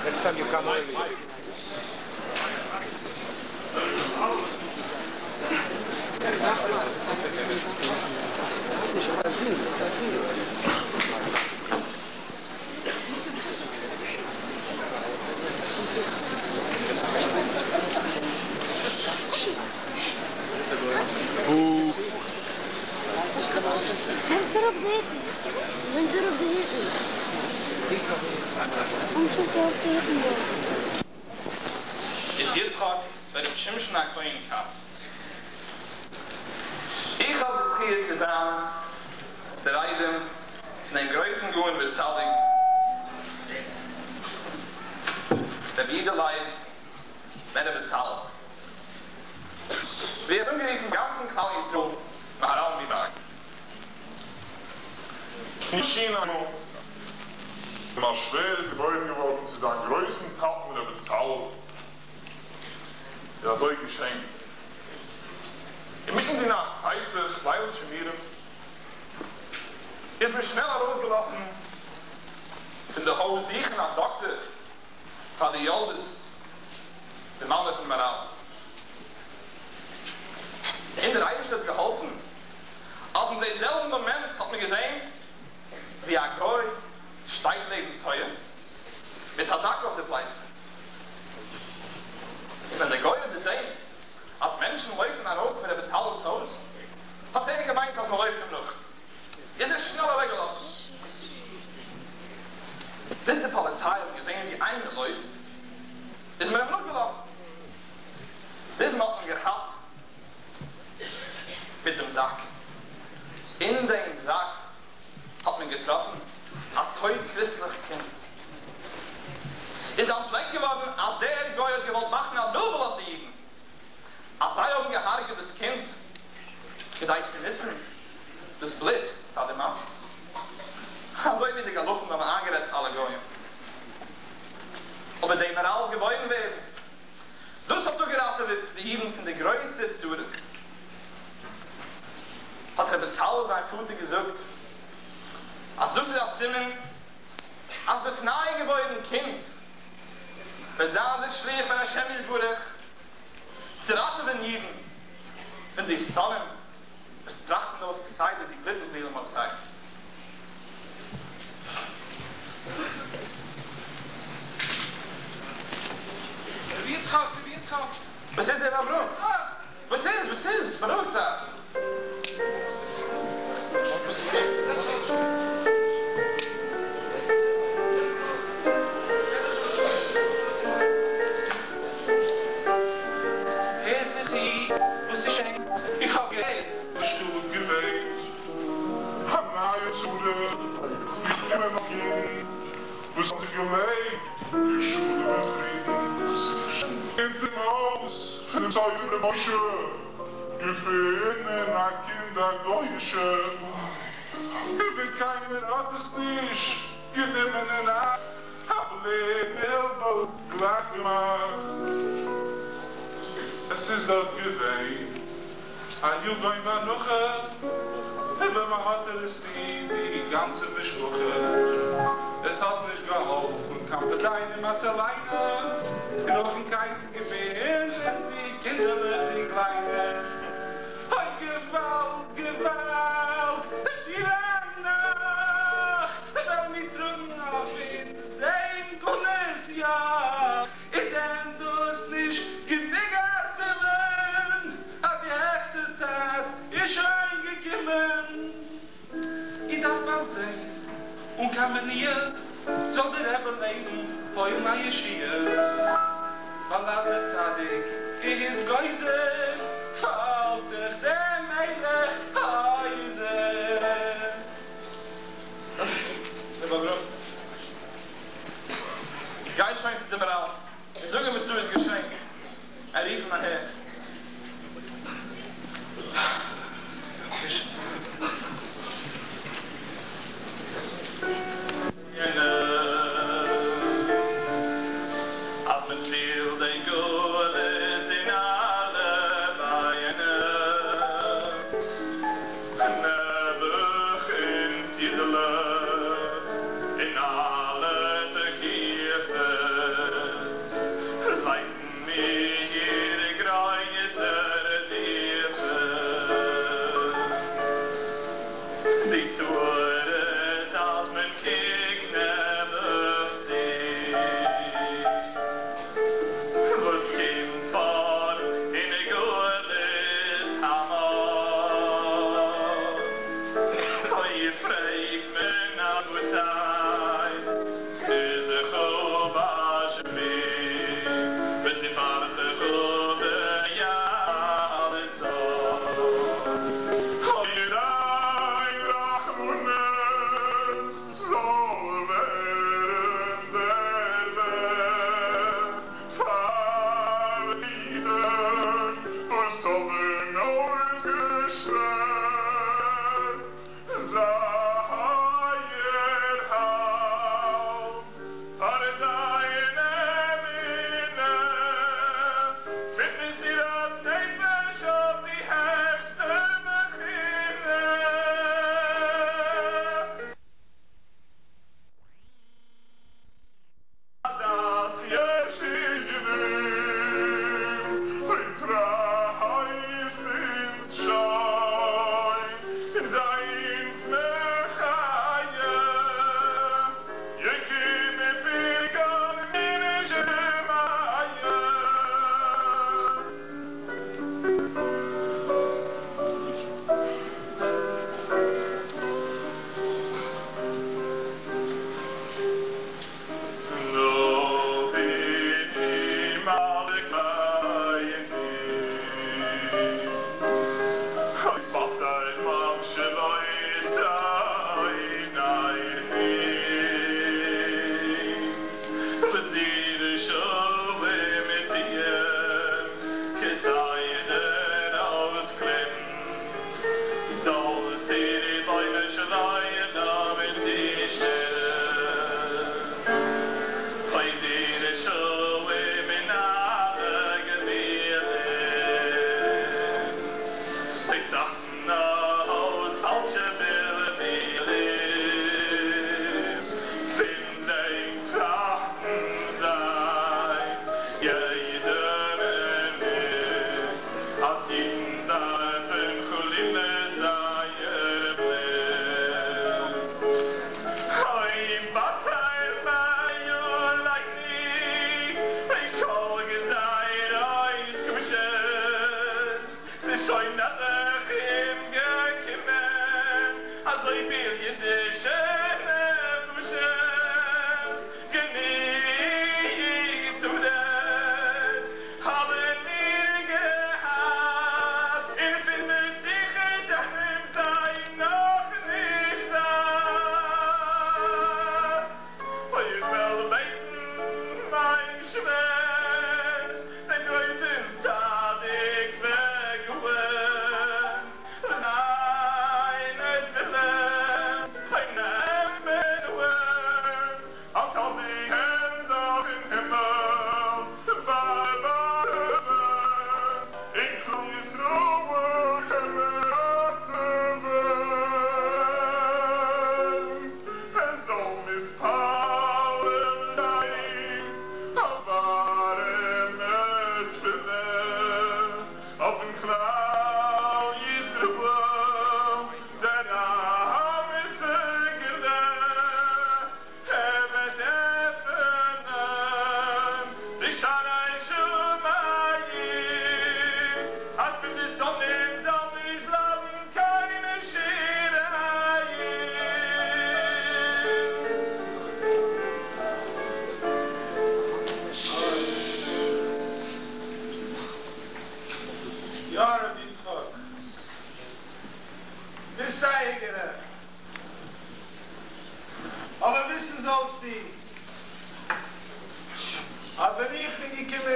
Next time you come early. איז יצחק בן ר' שמשון הכהן כץ. איך האב די זכי' צו זיין דער איידעם פון דעם גרויסן גאון וצדיק רבי יודא לייב בן רבי בצלאל, ווי ער האט אנגערופן גאנצן כלל ישראל מהר"ל מפראג. תשע"א איז מיין שווער געבוירן געווארן צו זיין גרויסן טאטן ר' בצלאל, און אזוי געשען. אינמיטן די נאכט פסח ליל שימורים איז מען שנעל ארויסגעלאפן פון די הויז זוכן א דאקטער פאר די יולדת, די מאמע פון מהר"ל, און דער אייבערשטער האט געהאלפן אז אין די זעלבן מאמענט האט מען געזען ווי א גוי שטייט לעבן טויער מיט א זאק אויף די פלייצע, און ווען דער גוי האט דערזען אז מענטשן לויפן ארויס פון ר' בצלאל'ס הויז, האט ער געמיינט אז מען לויפט אים נאך, איז ער שנעל אוועקגעלאפן, ביז די פאליציי האבן געזען ווי איינער לויפט, איז מען אים נאכגעלאפן, ביז מען האט אים געכאפט מיט דעם זאק. אין דעם זאק האט מען געטראפן א טויט קריסטליך קינד. איז אנטפלעקט געווארן אז דער גוי האט געוואלט מאכן א בלבול אויף די אידן, אז זיי האבן געהארגעט דאס קינד כדי צו נוצן דאס בלוט פאר די מצות, אזוי ווי די גלחים האבן איינגערעדט אלע גוים. אבער דער מהר"ל'ס געבוירן ווערן, דאס האט אפגעראטעוועט די אידן פון די גרויסע צרה. האט ר' בצלאל זיין פאטער געזאגט אז דאס איז א סימן אז דאס ניי געבוירן קינד וועט זיין דער שליח פון השם יתברך צו ראטעווען אידן פון די שונאים וואס טראכטן אויס כסדר די בלוט בלבולים אויף זיי. רבי יצחק! רבי יצחק! וואס איז ר' אברהם? וואס איז? וואס איז? בארואיגט זיך! וואס איז געשען? הער זיך צו וואס ס'געשעט, איך האב געהערט. די שטאט געווען א נייע צרה איז געקומען א קינד וואס האט זיך געלעבט אין שלום און פרידן אין דעם הויז פונעם סופר ר' משה געפונען א קינד א גוי'אישע און קיינער האט עס נישט גענומען אין א בלוט בלבול גלייך געמאכט עס איז דארט געווען א יגון ואנחה און מען האט ארעסטירט די גאנצע משפחה, עס האט נישט געהאלפן קיין פדיינו מצילינו, און אויך אין קייטן געבינדן די קינדערלעך די קליינע, אוי געוואלד געוואלד די נאכט וועלן מיר טראגן אויף אונז דעם גלות יאך. איז דען דאס נישט גענוג א סימן אז די העכסטע צייט איז שוין געקומען? איר דארפט באלד זען, אן קיין מניעה זאל דער רבי לעבן, פועל'ן א ישועה, ווייל אז דער צדיק איז גוזר, פאלט דאך דער מלך חוזר. רבי אברהם. גיי שוין צו דעם מהר"ל און זאג אים וואס דא איז געשען, און רוף אים אהער. אז מען פילט דעם גלות אין אלע ביינער, נעבעך אונז אידעלעך. פון די שונאים זאל נישט בלייבן קיין שיריים. יא ר' יצחק, ביסט זייער גערעכט. אבער וויסן זאלסטו אז ווען איך בין געקומען.